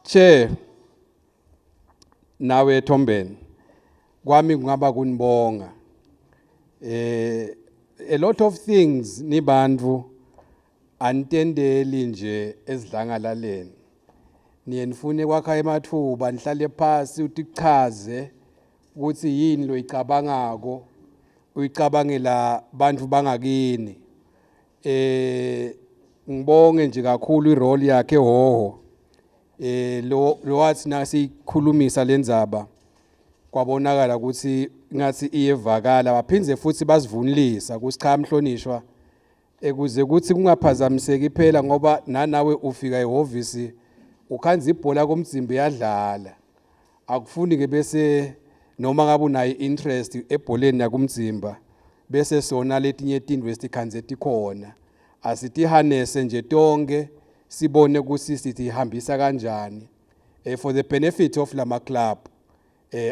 Chair, nawe Thombeni, kwami kungaba kunibonga. A lot of things nibantu anitendeli nje esidlangalaleni. Niye nifune kwakha emathuba, nihlale phasi utichaze ukuthi yini loyicabangako, uyicabangela bantu bangakini. Ngibonge nje kakhulu irole yakhe hoho. Lo wathi nasikhulumisa lendzaba kwabonakala ukuthi ngathi iyevakala, baphindze futhi basivunilisa ukuthi cha mhlonishwa, ekuze kuthi kungaphazamiseki phela, ngoba nanawe ufika ehhovisi ukhanza ibhola komdzimba iyadlala, akufuni ke bese noma ngabe unayo interest ebholeni yakumdzimba bese sona letinye tindlu esikhanze tikhona. Asitihanese nje tonke, sibone ukuthi sithihambisa kanjani for the benefit of lama club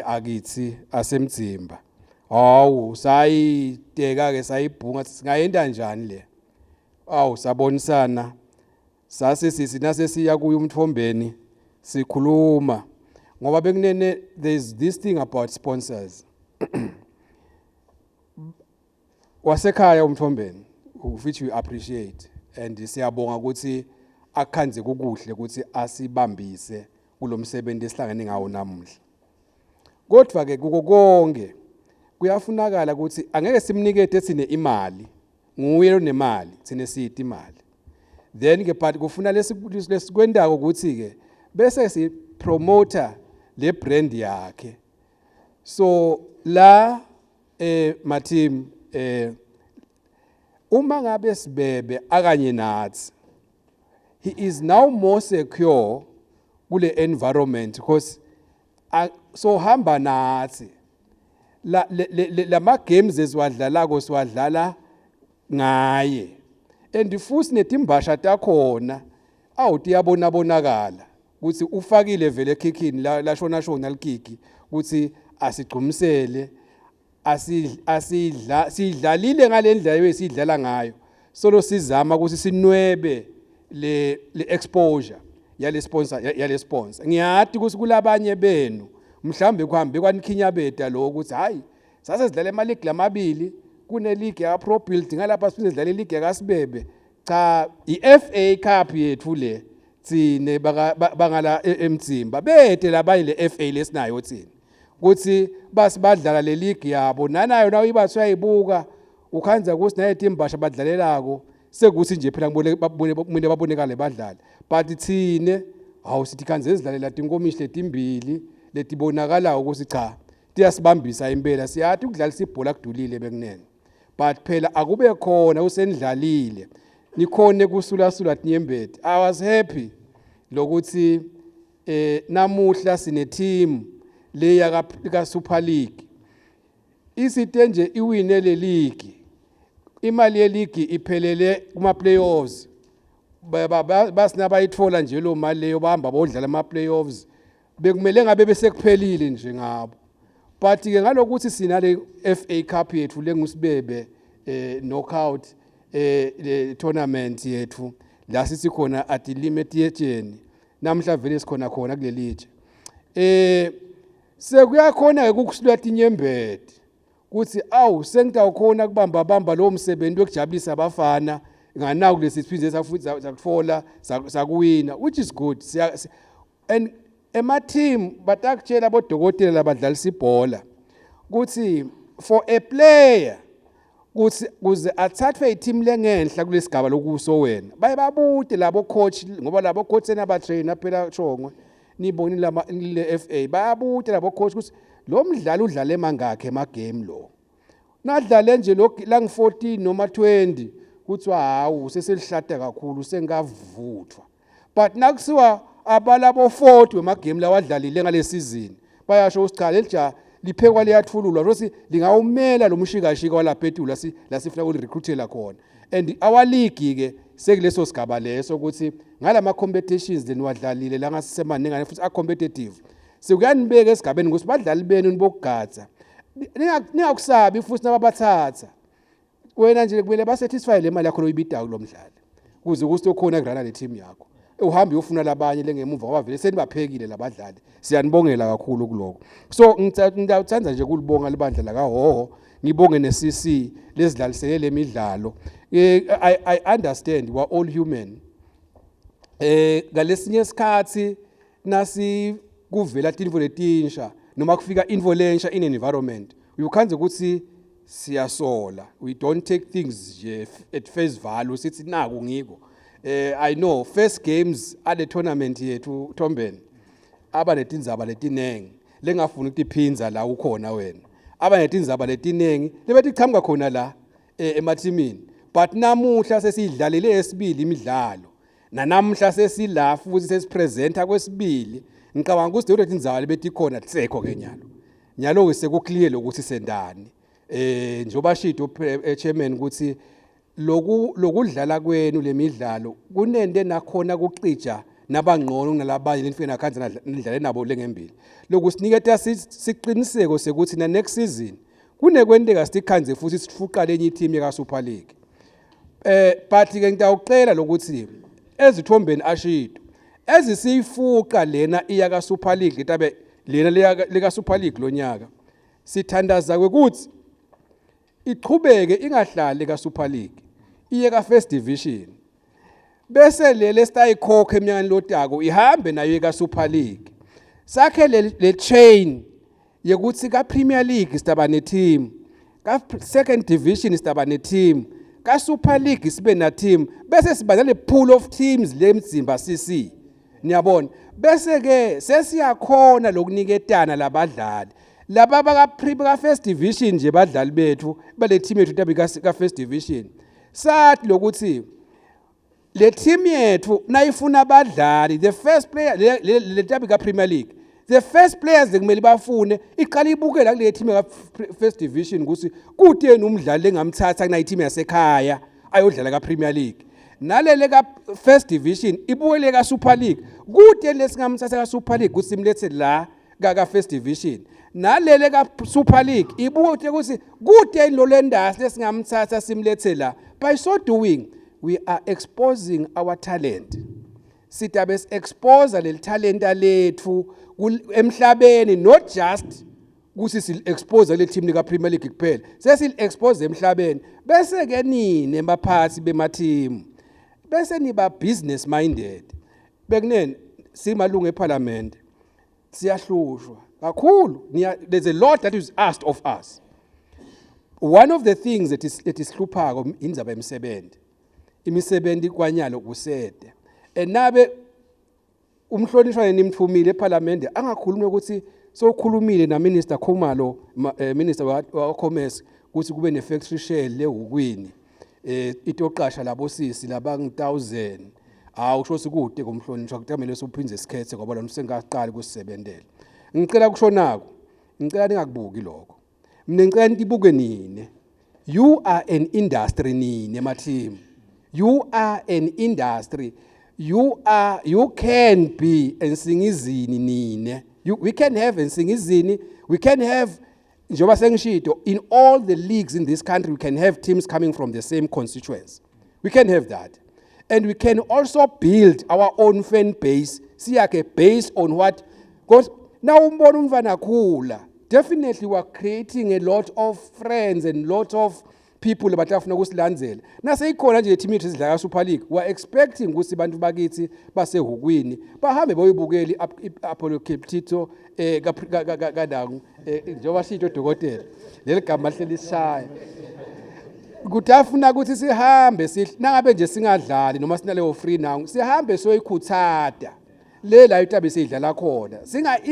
akithi asemdzimba. Hawu, sayiteka ke, sayibhunga, singayenta njani le? Awu, sabonisana, sase sisi nase siya kuye umthombeni sikhuluma, ngoba bekunene there's this thing about sponsors wasekhaya umthombeni, which we appreciate, and siyabonga ukuthi akhanze kukuhle ukuthi asibambise kulomsebenzi esihlangene ngawo namuhla. Kodwa ke kuko konke kuyafunakala ukuthi angeke simnikete thine imali, nguye lonemali, thine sithi imali. Then ke but kufuna lesikwendako ukuthi ke bese si promoter le brand yakhe. So la ma team, uma ngabe sibebe akanye nathi, he is now more secure kule environment because so hamba nathi la lama games esiwadlalako siwadlala ngaye, and futhi netimbasha takhona awutiyabona bonakala ukuthi ufakile vele ekhikhini la lashona shona likiki ukuthi asigcumisele. Asidla sidlalile ngalendlela esidlala ngayo, solo sizama ukuthi sinwebe le exposure yale sponsor. Ngiyati ukuthi kulabanye benu mhlambe kuhambe kwanikhinyabeda lo ukuthi hayi, sase sidlala ema league lamabili, kune league ya Pro Build ngalapha, siphinde sidlala ileague yakasibebe. Cha, iFA Cup yethu le tsine bangala emdzimba bete labanye le FA lesinayo tsine, kuthi basibadlala le league yabo nanayo nayo ibathi uyayibuka ukhanza ukuthi naye timbasha badlalelako, sekuthi nje phela ngibone babone kumele babonekale badlale. But thine hawu, sithi khanze ezidlalela tinkomishi letimbili letibonakalayo ukuthi cha, tiyasibambisa impela. Siyathi ukudlalisa ibhola kudulile bekunene, but phela akube khona usendlalile nikhone kusulasula tinyembeti. I was happy lokuthi namuhla sine team le yaka ka Super League, isite nje iwine le league, imali ye league iphelele kuma playoffs, basina bayithola nje lo mali leyo, bahamba bodlala ama playoffs, bekumele ngabe bese kuphelile nje ngabo. But ke ngalokuthi sinale FA Cup yethu lengusibebe knockout le tournament yethu la sithi khona atilime tiyetsheni, namhla vele sikhona khona kulelitshe, sekuyakhona ke ukusilwa tinyembeti kuthi awu, sengitawukhona kubamba bamba lo msebenzi wekujabulisa abafana nganaku lesi siphinde safuthi sakutfola sakuwina, which is good. And ema team batakutshela bodokotela labadlalisa ibhola kuthi for a player kuthi kuze athathwe i-team lengenhla kulesigaba lokuso wena, baye babute labo coach, ngoba labo coach senabatrainer phela shongwe nibonile lama le FA, bayabuta labo coach ukuthi lo mdlali udlale mangakhe ema game, lo nadlale nje lo lang 14 noma 20, kuthiwa hawu, seselihlata kakhulu, sengavuthwa. But nakusiwa abalabo 40 wemagame lawadlalile ngale season, bayasho ukuthi cha, leli jaha liphekwa liyathululwa ukuthi lingawumela lo mshikashika walapha etulu la sifuna ukulirecruitela khona. And our league ke sekuleso sigaba leso ukuthi ngalama competitions leniwadlalile la ngasisemaningi futhi a competitive, sekuyanibeka esigabeni ukuthi badlali benu nibokugadza, ningakusabi futhi nababathatha. Wena nje kumele basatisfy le mali yakho loyibidayo kulo mdlali ukuze ukuthi ukhona kurana le team yakho. Uhambe uyofuna labanye lengemuva, ngoba vele senibaphekile labadlali. Siyanibongela kakhulu kuloko. So ngiyawuthanda nje kulibonga libandla lakaHhohho, ngibonge ne-CC lezidlalisele lemidlalo. I understand we are all human. Ngalesinye isikhathi nasi kuvela tintfo letinsha noma kufika intfo lensha in an environment, uyukhandze ukuthi siyasola. We don't take things nje at face value, sithi naku ngiko. I know first games ale tournament yethu, Thombeni, aba netindzaba letinengi lengafuni ukutiphinza la ukhona wena, aba netindzaba letinengi lebetichamuka khona la emathimini. But namuhla sesiyidlalele esibili imidlalo, nanamhla sesila futhi sesipresenta kwesibili. Ngicabanga ukuthi leyo tindzaba lebetikhona tisekho ke nyalo. Nyalo ke sekuclear ukuthi sendani, njengoba shito chairman ukuthi loku lokudlala kwenu lemidlalo kunente nakhona kucija nabangcono kunalabanye lenifike nakhanze nidlale nabo lengembili. Lokusiniketa siqiniseko sekuthi na next season kunekwenteka sitikhandze futhi sifuqa lenye i-team yaka Super League. But ke ngitawucela lokuthi ezithombeni ashido ezisiyifuqa lena iya ka Super League, letabe lena leka Super League lonyaka, sithandaza kwekuthi ichubeke, ingahlali ka Super League, iye ka First Division, bese lele sitayikhokha eminyakeni lotako ihambe nayo ka Super League, sakhe le chain yekuthi ka Premier League sitaba ne team, ka Second Division sitaba ne team, ka Super League sibe na team, bese siba nale pool of teams lemzimba CC, niyabona. Bese ke sesiyakhona lokuniketana labadlali laba baka ka First Division nje, badlali bethu bale team yethu tabi ka First Division. Sathi lokuthi le team yethu nayifuna abadlali, the first player le tabi ka Premier League, the first players ekumele bafune, iqala ibukela kule team ka First Division ukuthi kuteni umdlali engamthatha kunayi team yasekhaya ayodlala ka Premier League, nalele ka First Division ibukele ka Super League, kude lesingamthatha ka Super League ukuthi simlethe la ka First Division, nalele ka Super League ibuke ukuthi kude lo lendasi lesingamthatha simlethe la. By so doing, we are exposing our talent. Sitabe expose leli talenta lethu emhlabeni, not just ukuthi sil expose le team lika Premier League kuphela, sesil expose emhlabeni. Bese ke nini baphathi bema team bese niba business minded. Bekunene simalungu eParliament siyahlushwa kakhulu. There's a lot that is asked of us. One of the things that is hluphako indzaba yemisebenzi. Imisebenzi kwanyalo kusede enabe umhlonishwa nimthumile eParliament angakhulumi ukuthi sokhulumile na Minister Khumalo, Minister wa Commerce, ukuthi kube ne factory shell lehukwini itoqasha labo sisi labangu 1000. Hawu, kusho sikude kumhlonishwa, kutamele sophindze sikhethe ngoba lona usengaqali kusebentela. Ngicela kusho nako, ngicela ningakubuki lokho. Mina ngicela nibuke nine. You are an industry nine ma team. You are an industry. You can be ensingizini nine. We can have ensingizini, we can have, njengoba sengishito, in all the leagues in this country we can have teams coming from the same constituency. We can have that. And we can also build our own fan base, siyakhe based on what, because now umbona umfana khula, definitely we are creating a lot of friends and lot of people abatafuna ukusilandzela. Naseyikhona nje team yethu sidlala Super League, we are expecting ukuthi abantu bakithi basehukwini bahambe boyibukela i-Apollo Cape Tito kadangu, njengoba shito dokotela, leli gama lihleli sishaya ukuthi afuna ukuthi sihambe. Nangabe nje singadlali noma sinaleyo free now, sihambe soyikhuthata le la itabe seyidlala khona,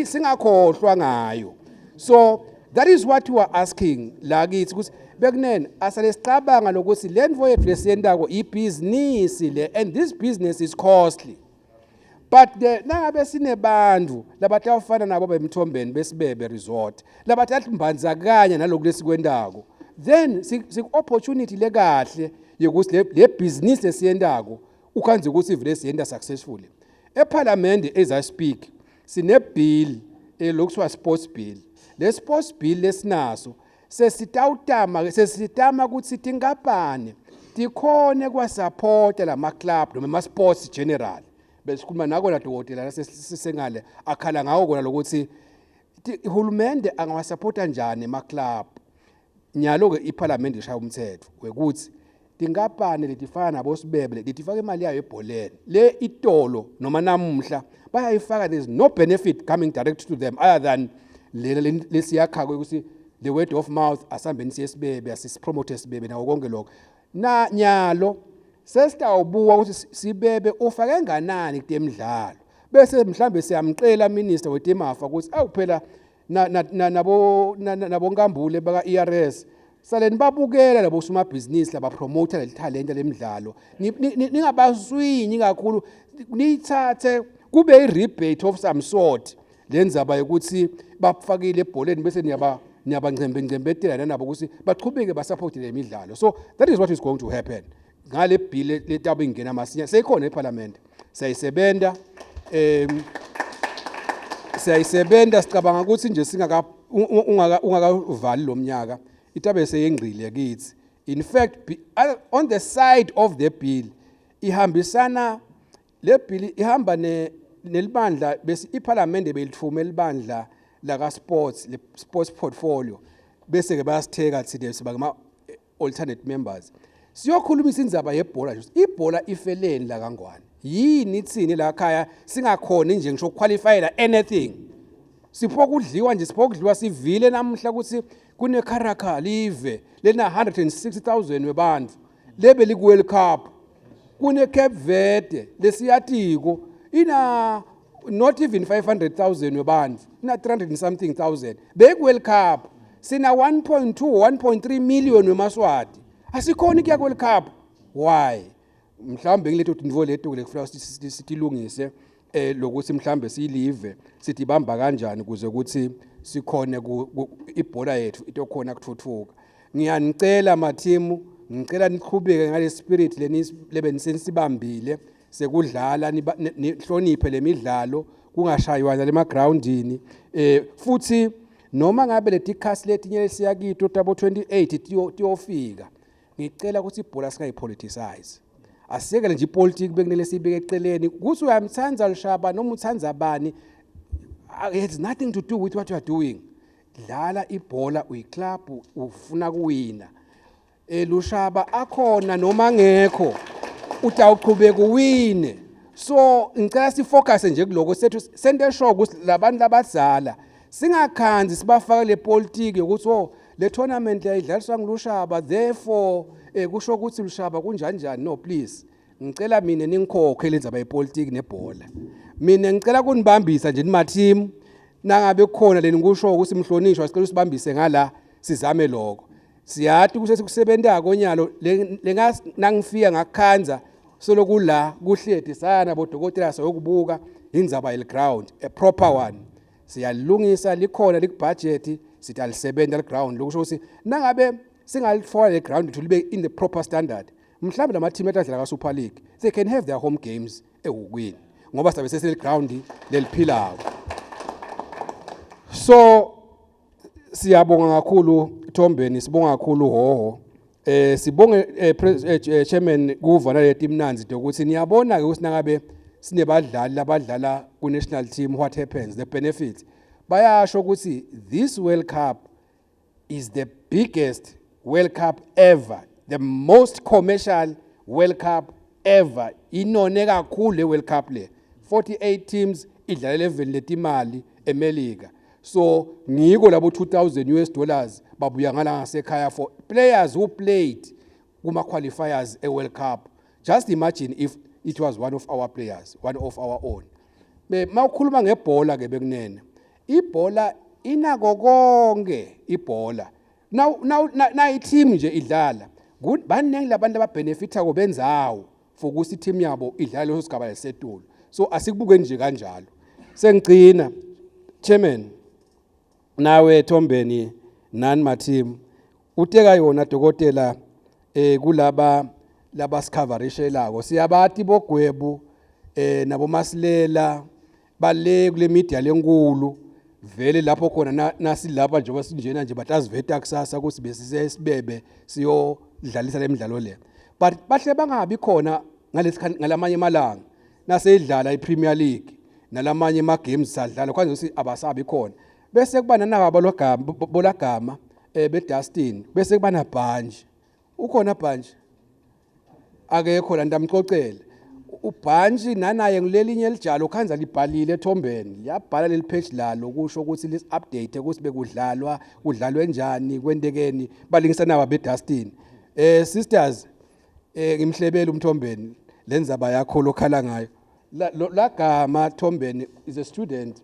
singakhohlwa ngayo. So that is what we are asking la kithi, ukuthi bekunene asale sicabanga lokuthi le nto yethu lesiyentako ibhizinisi le, and this business is costly. But the nangabe sinebantu labatawufana nabo bemthombeni besibebe resort labathatha mbandzakanya naloku lesikwentako, then siku-opportunity lekahle yokuthi le business lesiyentako ukhanze ukuthi vele siyenta successfully. Ephalamende, as I speak, sine bill elokuthiwa sports bill. Le sports bill lesinaso sesitawutama, sesitama ukuthi tinkampani tikhone kwasupporta lama club noma ama sports general. Besikhuluma nako nadokotela nasesengale akhala ngawo kona lokuthi uhulumende angawasapota njani ema-club. Nyalo-ke iphalamende ishaya umthetho wekuthi tinkampani letifana nabosibebe letifaka imali yayo ebholeni le itolo noma namuhla bayayifaka. There is no benefit coming direct to them other than lela lesiyakhako ukuthi the word of mouth, asambeni siye sibebe, asisipromote sibebe nawo konke lokho. Na nyalo sesitawubuka ukuthi sibebe ufake nganani kutemidlalo, bese mhlambe siyamcela minister wetemafa ukuthi awuphela nabo nabonkambule baka ERS saleni babukela labo somabhizinisi labapromota leli talent lemidlalo. Ningabaswinyi kakhulu, niyithathe kube i-rebate of some sort lenzaba yokuthi bafakile ebholeni, bese niyaba niyabangcembe nabo ukuthi bachubeke basupport le midlalo. So that is what is going to happen ngale bill letabe ingena masinya, seyikhona eParliament, siyayisebenta, siyayisebenta. Sicabanga ukuthi nje singaka ungakavali lo mnyaka itabe seyengcile kithi. In fact, on the side of the bill, ihambisana le bill ihamba ne nelibandla bese iParliament belithume libandla laka sports, le sports portfolio, bese ke bayasitheka thina siba ngama alternate members, siyokhulumisa indzaba yebhola nje. Ibhola ifeleni la kaNgwane yini thini la khaya singakhoni nje ngisho qualifyela anything? Sipho kudliwa nje, sipho kudliwa. Sivile namuhla ukuthi kuneCaracal live lena 160,000 webantu lebe liku World Cup, kune Cape Verde lesiyatiko ina not even 500,000 webantu, ina 300 and something thousand beku World Cup. Sina 1.2 1.3 million wemaswati, asikhoni kuya World Cup. Why? Mhlawumbe ngiletho tintfo leto lekufuna sitilungise, lokuthi mhlambe siyilive sithi bamba kanjani ukuze ukuthi sikhone ibhola yethu itokhona kuthuthuka. Ngiyanicela mathimu, ngicela niqhubeke ngale spirit lebe nisenisibambile sekudlala, nihloniphe lemidlalo, kungashaywana emagroundini. Futhi noma ngabe letikhasi letinye lesiya kito tabo 28 tiyofika, ngicela ukuthi ibhola singayipoliticize, asikele nje ipolitiki bekunele siyibeke eceleni. Kuthi uyamthanda Lushaba noma uthanda bani, it has nothing to do with what you are doing. Dlala ibhola, uyiclub, ufuna kuwina. Lushaba akhona noma ngekho, utawuqhubeka uwine. So ngicela sifocus nje kuloko sethu, sente sure ukuthi labantu labadzala singakhanzi sibafake le politiki yokuthi, oh, le tournament yayidlaliswa nguLushaba, therefore kusho ukuthi Lushaba kunjani njani. No, please, ngicela mina ningikhokhe lendzaba yepolitiki nebhola. Mina ngicela kunibambisa nje nimateam, nangabe kukhona leni kusho ukuthi mhlonishwa, sicela usibambise ngala, sizame lokho. Siyati ukuthi sikusebentako nyalo nangifika ngakhanza solokula kuhleti sana bodokotela sayokubuka indzaba yel ground, a proper one. Siyalungisa, likhona likubudget, sithi alisebenta ground. Lokusho ukuthi nangabe singalitfola le ground to libe in the proper standard, mhlawumbe lama team atadlala ka Super League, they can have their home games ehhukwini ngoba sabe sesele ground leliphilako. So siyabonga kakhulu Thombeni, sibonga kakhulu Hoho, sibonge chairman kuva naleti imnanzi ukuthi niyabona ke ukuthi nangabe sinebadlali labadlala ku national team, what happens, the benefits. Bayasho ukuthi this World Cup is the biggest World Cup ever, the most commercial World Cup ever. Inone kakhulu le World Cup le, 48 teams idlala level letimali eMelika. So ngiko labo 2000 US dollars babuya ngala ngasekhaya for players who played kuma qualifiers e World Cup. Just imagine if it was one of our players, one of our own. Be mawukhuluma ngebhola ke, bekunene ibhola inako konke ibhola. Now na i-team nje idlala, baningi labantu ababenefita benzawo for ukuthi i-team yabo idlala leso sigaba lesetulu. So asikubuke nje kanjalo. Sengigcina, chairman, nawe Thombeni, nani ma-team, uteka yona dokotela, kulaba labasicoverishelako, siyabati bogwebu nabo masilela bale kule media lenkulu vele lapho khona nasilapha njengoba sinjena nje, bataziveta kusasa ukuthi besisesibebe siyodlalisa le midlalo le, but bahle bangabi khona ngalesikhathi ngalamanye amalanga. Naseyidlala iPremier League nalamanye ama games sadlala kwanze ukuthi abasabi khona. Bese kuba nanaba bolagama bolagama beDustin, bese kuba nabhanji. Ukhona bhanji? Akekho la, ndamxoxela. Ubhantshi nanaye ngilelinye elijalo khanza libhalile ethombeni, liyabhala leli page lalo, kusho ukuthi lis update ukuthi bekudlalwa, kudlalwe njani, kwentekeni, balingisa naba beDustin. Sisters, ngimhlebele umthombeni lenzaba yakho lokhala ngayo. Lagama Thombeni is a student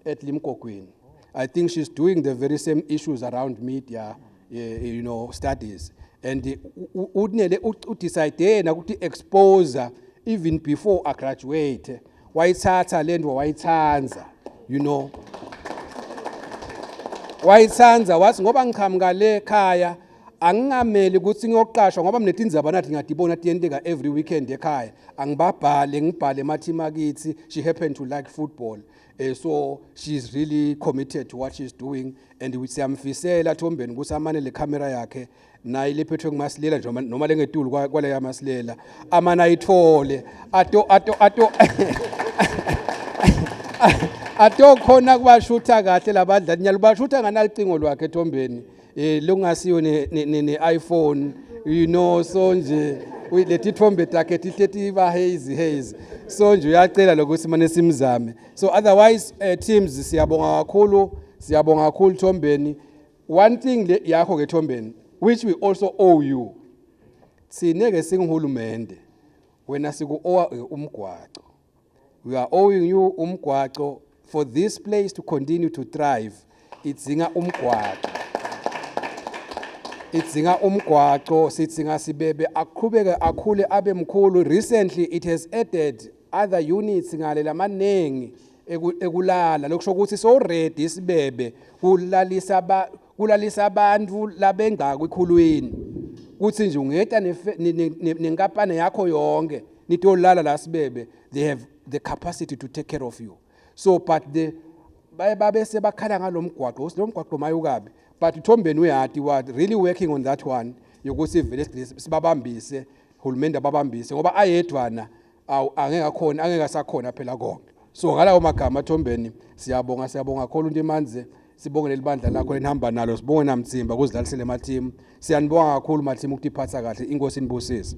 at Limkokwing. I think she's doing the very same issues around media studies, and unele udecide yena ukuthi expose even before a graduate, wayithatha lento wayithanza, wayithanza, wathi ngoba ngiqhamuka le ekhaya angingameli ukuthi ngiyoqashwa ngoba mina tindzaba nathi ngiyadibona tiyenteka every weekend ekhaya, angibabhale, ngibhale emathimi akithi. She happened to like football, so she's really committed to what she's doing, and siyamfisela Thombeni ukuthi amane le camera yakhe naye lephethwe ngumasilela nje noma lengetulu kwale yamasilela, amane ayithole ato ato ato atokhona kubashutha kahle labadlali. Nyalo bashutha nganalicingo lwakhe Thombeni, lokungasiyo ne iPhone, so nje leti thombe takhe tihleti ba hazy hazy, so nje uyacela lokuthi mane simzame. So otherwise, teams, siyabonga kakhulu, siyabonga kakhulu Thombeni. One thing le yakho ke Thombeni, which we also owe you, sine ke singihulumende, wena siku owe umgwaco. We are owing you umgwaco. For this place to continue to thrive, idzinga umgwaco, idzinga umgwaco. Sidzinga sibebe aqhubeke akhule abe mkhulu. Recently it has added other units ngale lamanengi ekulala, lokusho ukuthi so ready isibebe kulalisa ba kulalisa abantu labenga kwikhulwini, kuthi nje ungeta nenkampani yakho yonke nitolala la sibebe. They have the capacity to take care of you. So but the baye babe sebakhala ngalomgwaqo ukuthi lo mgwaqo mayukabi, but Thombeni uyati, we are really working on that one, yokuthi vele sibabambise, hulumende ababambise, ngoba ayedwana awu angeke akhona, angeke asakhona phela konke. So ngalawo magama, Thombeni, siyabonga, siyabonga kakhulu Ntimanze, sibonge leli bandla lakho lenihamba nalo, sibonge namtsimba kuzidlalisele emateam. Siyanibonga kakhulu mateam ukutiphatha kahle. Inkosi inibusise.